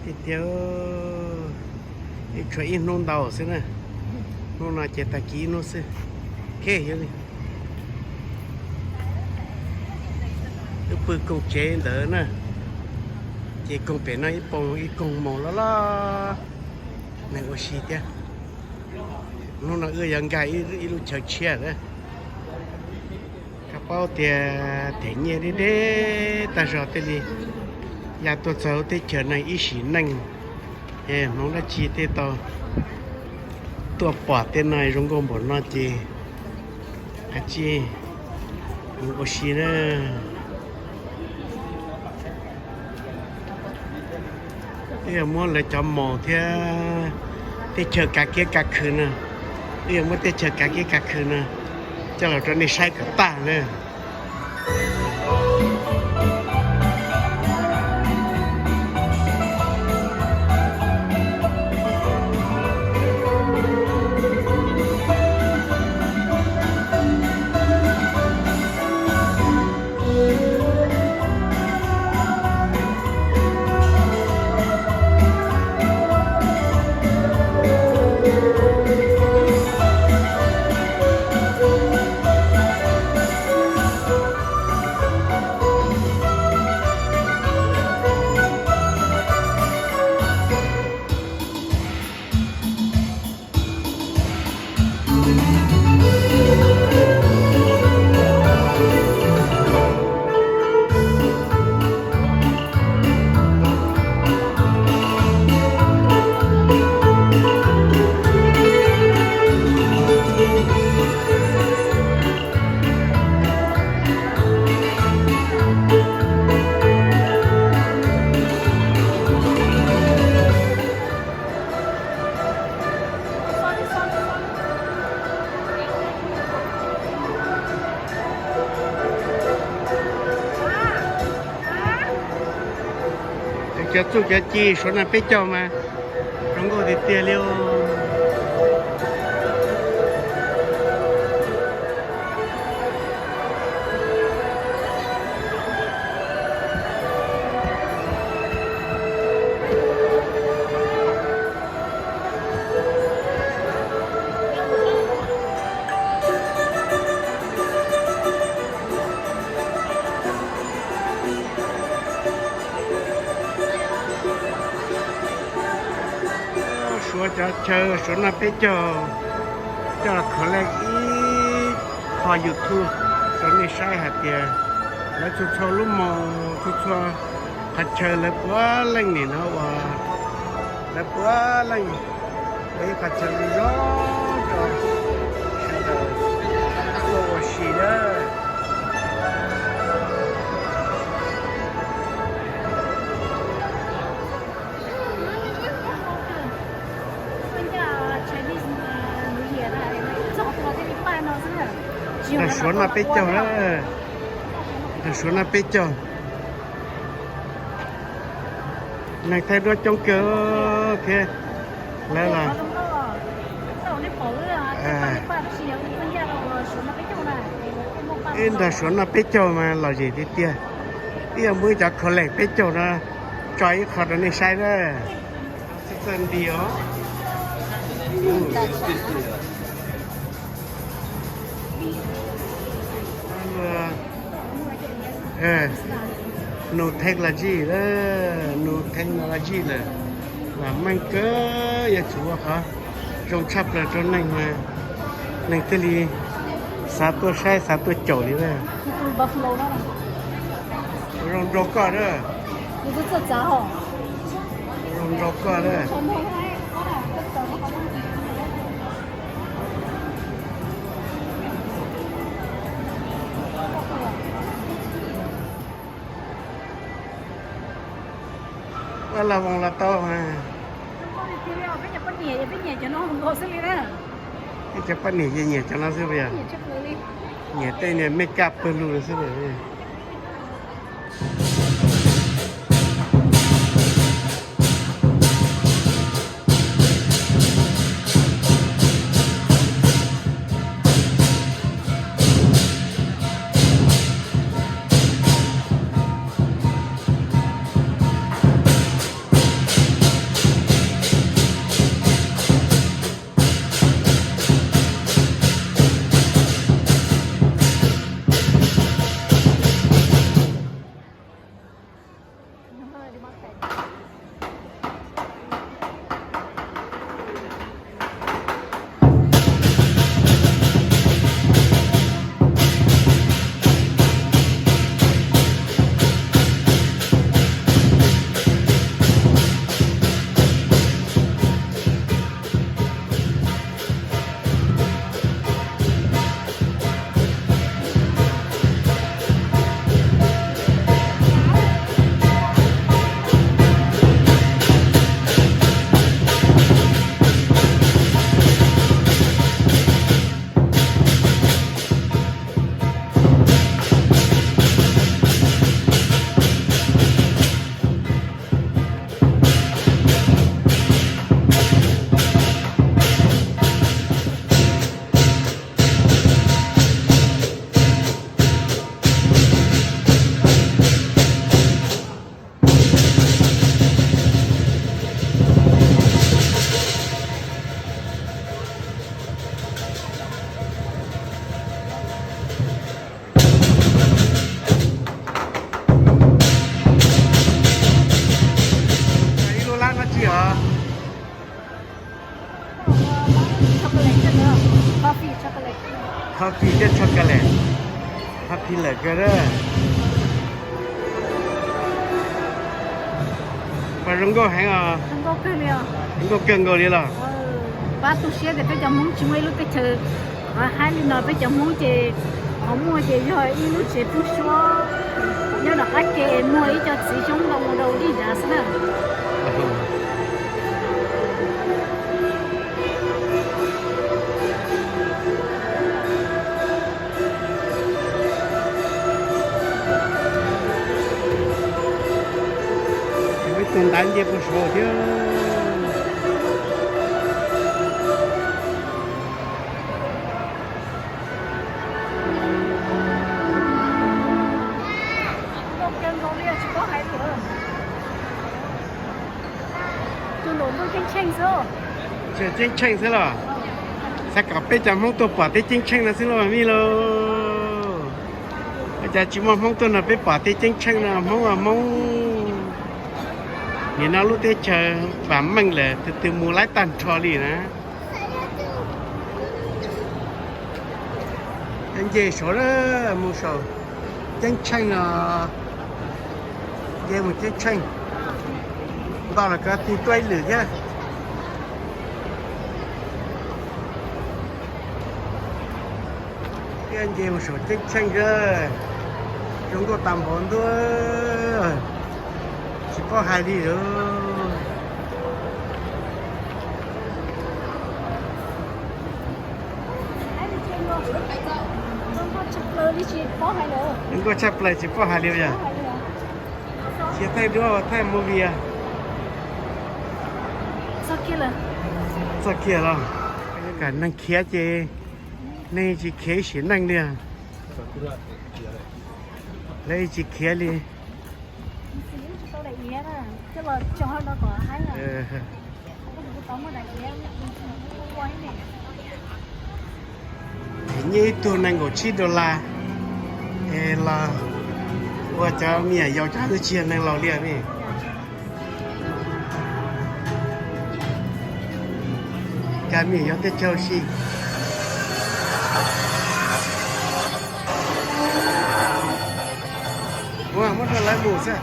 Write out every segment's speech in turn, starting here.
Tiag tiag, ib tshuav ib hnub ntau xwb na. Hnub no ces tag kis ib hnub xwb. Khej yog li, wb pw koog tsev ntawd na, ces koog pem no ib poo ib koog moos loj loj, neeg ua si thiab. Hnub no wb yuav nkag ib lub chaw tshiab lawm. Koj paub tias them nyiaj deb deb tag zog thiaj li ya tuaj txog teb chaws no ib sim neej. Es hmoov dab tsi thiaj tau tuaj pom tej no zoo nkauj npaum no ces hais tsis mus ua si na. Wb yuav muab lawv cov moos thiab teb chaws kav kiab kav khw no, wb yuav muab teb chaws kav kiab kav khw no coj los rau nej saib kom tag na. Cov txuj cov ci Suav naj peb caug mas zoo nkauj tiag tiag li. Suav cov chaw Suav naj peb caug coj los kho lej ib qho YouTube rau nej saib hais tias lawv txhua txhua lub moos txhua txhua qhov chaw lawv puav leej nim no uas lawv puav leej ua ib qho chaw zoo zoo rau sawv daws tuaj ua si na. Ntawm Suav naj peb caug na, ntawm Suav naj peb caug. Neeg Thaib duab coob kawg thiab. Lawv los, ib ntag Suav naj peb caug mas lom zem tiag tiag. Ib yam muaj ib cov college peb caug no tso ib qho rau nej saib na. New technology, new technology lawm, vam meej kawg, yog tsuas ua qhov zoo tshaj plaws rau neeg mas neeg thiaj li xav tuaj saib xav tuaj caum li na. Zoo nraug koj na. Zoo nraug koj na. Ua los voos los tau mas. Peb cov poj niam ces nyiam cov no xwb, nyiam tej niag makeup pawg lug xwb. Ib lub lab dab tsi os? Coffee thiab chocolate. Popular kawg a. Mas zoo nkauj heev os. Zoo nkauj kawg nkaus li los? Pab tu siab tias peb cov Hmoob tsis muaj ib lub teb chaws haib li no, peb cov Hmoob ces qhov muaj ces yog ib lub tsev pub suab nyob rov qab ke, muaj ib co txiv xyoob ntoo mus rau lij nrad xwb na. Ib tug ntav nce puag saud thiab. Tus ntaus ntuj ceeb tsheej xwb. Ceeb tsheej xwb los? Xav kom peb cov Hmoob tuaj pom tej ceeb tsheej no xwb los mas mij lauj. Ua cas tsis muaj Hmoob tuaj no peb pom tej ceeb tsheej no, Hmoob a Hmoob. Nim no lub teb chaws vam meej lawm, tus twg mus laib tag nrho li na. Nce saud, mus saum ceeb tsheej no, nce mus ceeb tsheej, nto los kov tig tuaj ib lwm thiab. Thiab nce mus saum ceeb tsheej, zoo nkauj tas npaum ntuj, tsis paub hais li lawm. Zoo nkauj tshaj plaws tsis paub hais li yog. Cia thaij duab thaij movie. Txog kiag los. Kam neeg khiav ces neeg tsis khiav ib sim neej li. Lawv tsis khiav li. Nyiaj ib tug nees nkaum tsib dollar es los ua cov me nyuam yaus cov twb tsis yog neeg laus li ne. Cov me nyuam yaus tej chaw si. Ua muab rau lawv mus xwb.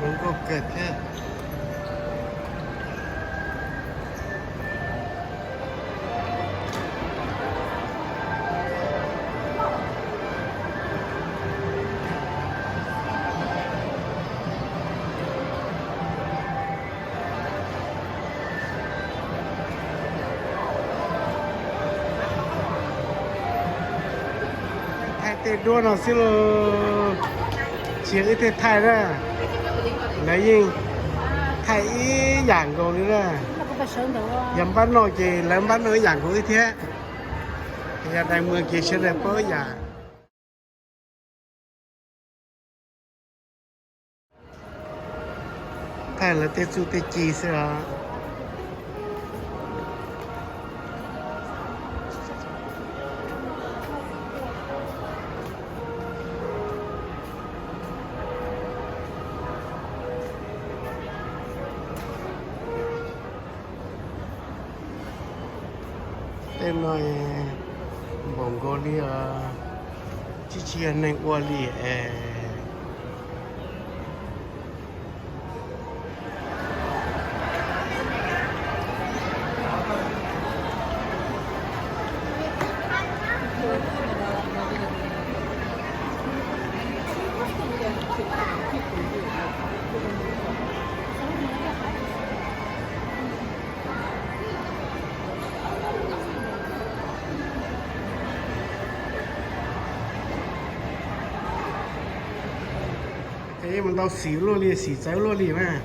Zoo nkauj kawg thiab. Thaij tej duab no xwb lauj, tsis yog wb thiaj thaij na, lawv yeej thaij ib yam nkaus li na. Yog npab noj ces lawv npab noj ib yam nkaus wb thiab, yog daim muag ces sawv daws paub ib yam. Lawv tej txuj tej ci xwb os. Tej no npaum nkaus li os, tsis tsis yog neeg ua li es. Ces yeej mus ntau xim luaj li, xim txawv luaj li mas.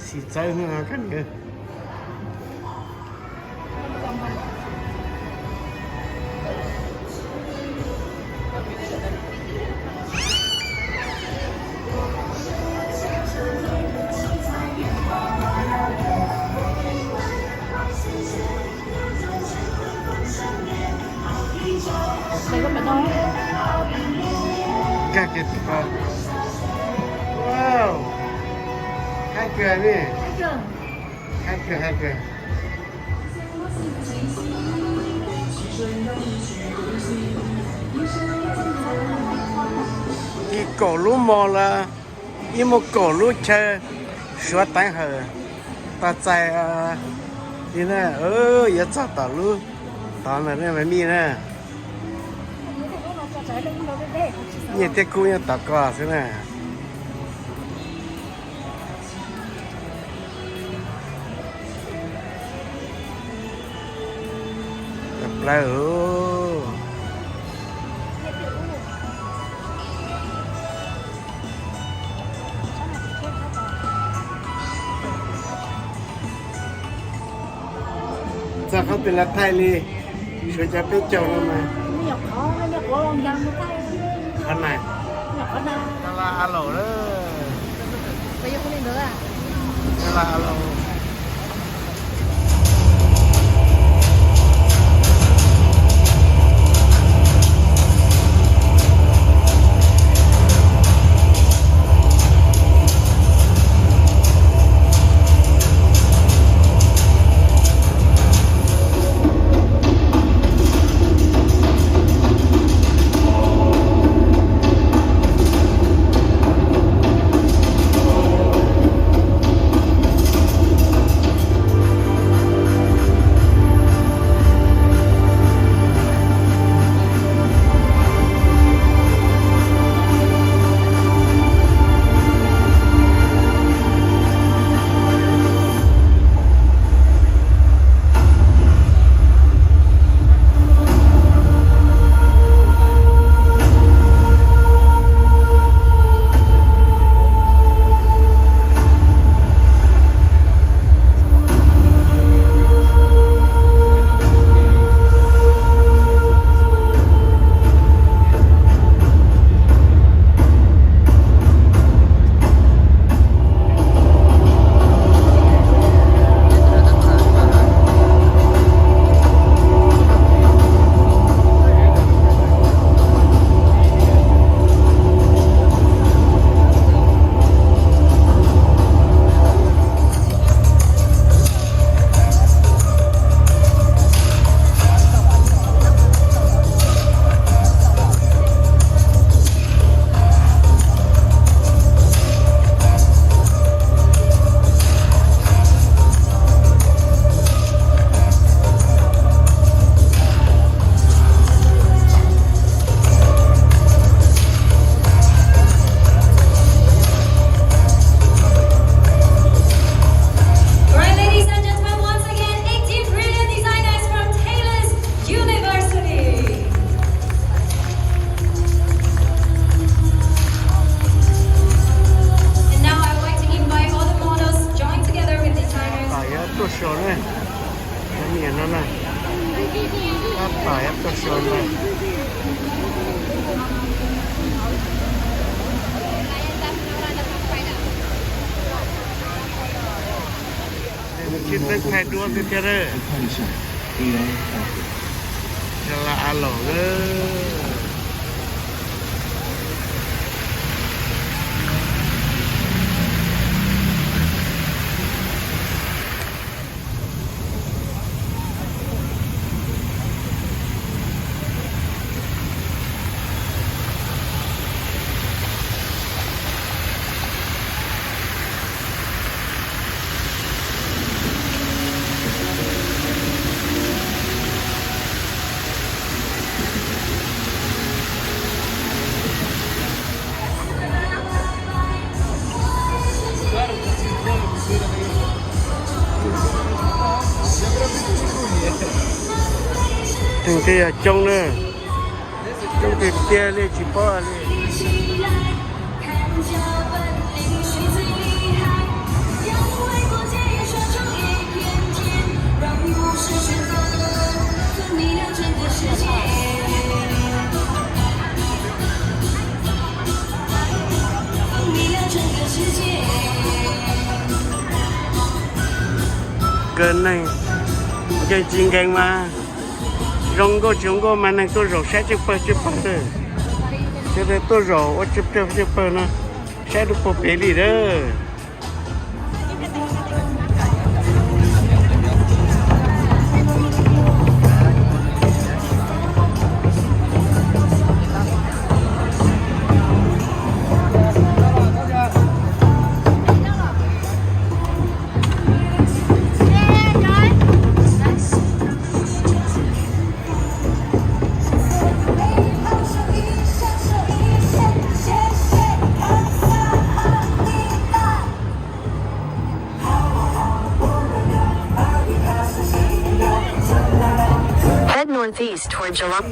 Xim txawv koj niam. Nkag kiag tim ko. Wow, haib kawg ne. Haib kawg, haib kawg. Kis kaum lub mos lawm, ib muaj kaum lub chaw suav teev hawm tag txais li na. Yuav txog tom lub tod ntawm nej mas mij na. Nyiaj thiab kub nyob tom ko xwb na. Plawv. Txog qhov twg los thaij li, suav cov peb caug no mas. Qhov na, a laus, a laus. Peb thaij duab xwb thiab lawm. Sa la a los lawm. Tej yog coob na, coob tiag tiag li tsis paub li. Kawg neeg nkeeg tsis nkeeg mas, zoo nkauj tsis zoo nkauj mas neeg tuaj zaum saib tsawg pawg tsawg pawg lawm. Sawv daws tuaj zaum ua tsawg pawg tsawg pawg no, saib rau puag pem li lawm. Head northeast toward Jalan.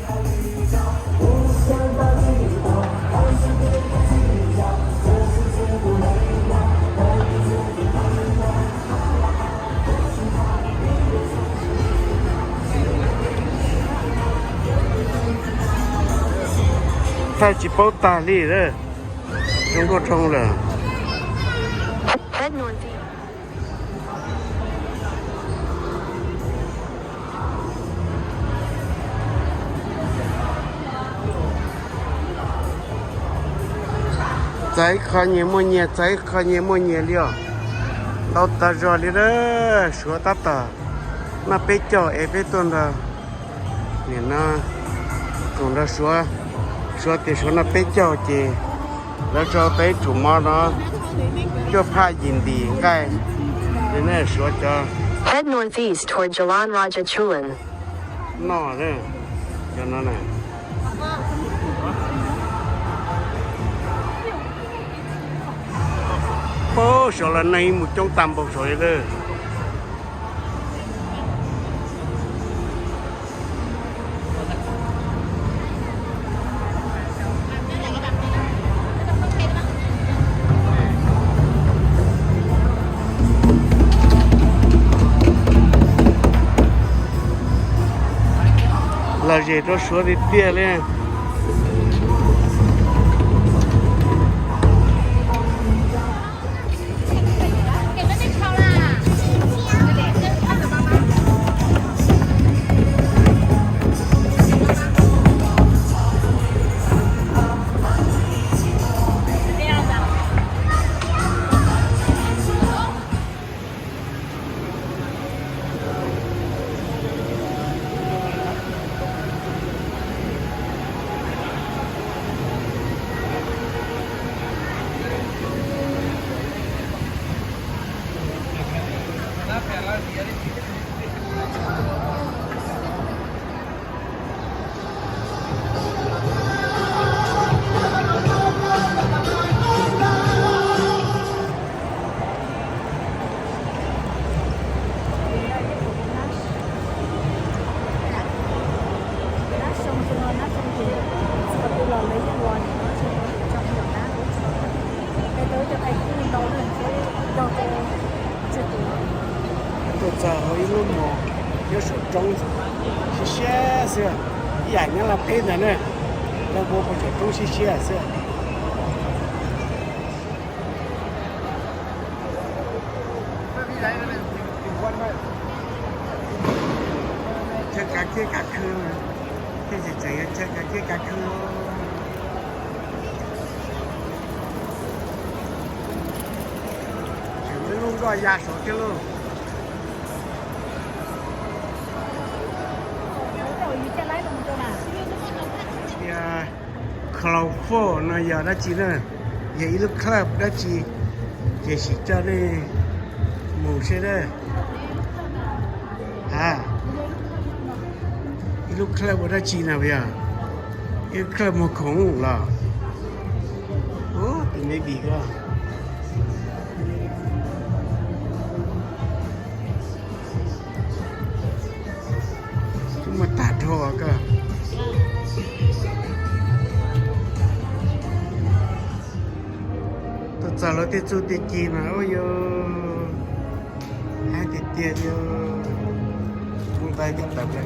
Thaij tsis paub tag li lawm. Zoo nkauj dhau lawm. Txais ib qho nyias muaj nyias, txais ib qho nyias muaj nyias li os. Ntau tas zog li lawm, Suav tab tom noj peb caug es peb tuaj nrog, nim no koom nrog Suav, Suav tias Suav noj peb caug ces lawv tso tau ib tsum mov no, cuaj phaj yim ntim nqaij, Suav cov. Head northeast toward Jalan Raja Chuan. Noj, cov no na. Pab saud los neeg mus coob tag npaum saud li lawm. Lom zem rau Suav tiag tiag li. Tuaj txog hauv ib lub mos nyob saum roob, siab siab xwb, ib yam nyob Los Tsuas ntag na, lawv ua puag saum roob siab siab xwb. Ciaj kav khw, thiaj tseem tseem yuav caw kav ciaj kav khw. Tseem muaj lub nkoj ya saud thiab lauj. Tias Cloudful no yog dab tsi na? Yog ib lub club dab tsi? Ces sim coj nej mus seb na. Ha, ib lub club ua dab tsi na yog? Ib lub club muag khoom los? Ub, tus me bim ko. Twb muaj tag nrho ko. Tuaj txog lawv tej txuj tej ci mas ua yog hais tiag tiag li. Mus ntais cov tawm plaws,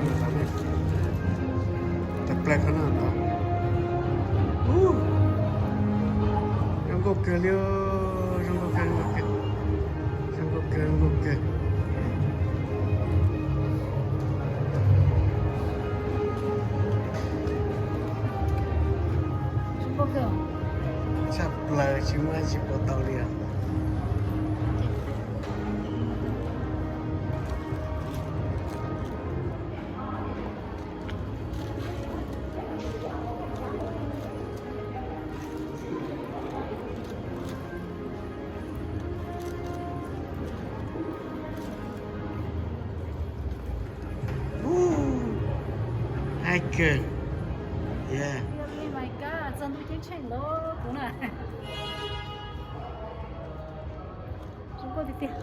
tawm plaws qhov no tod. Ub, zoo nkauj kawg li, zoo nkauj kawg, zoo nkauj kawg, zoo nkauj kawg. Tshaj plaws, tsis muaj tsis pom tau li os. Ub, hais kawg. Yeah. Txog ntuj ceeb tsheej los kuv na. Zoo nkauj tiag tiag.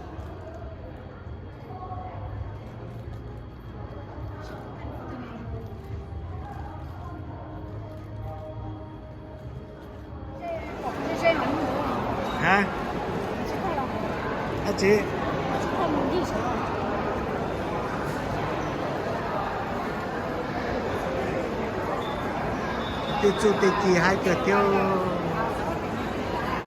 Ha, dab tsi? Tej txuj tej ci hais kawg thiab.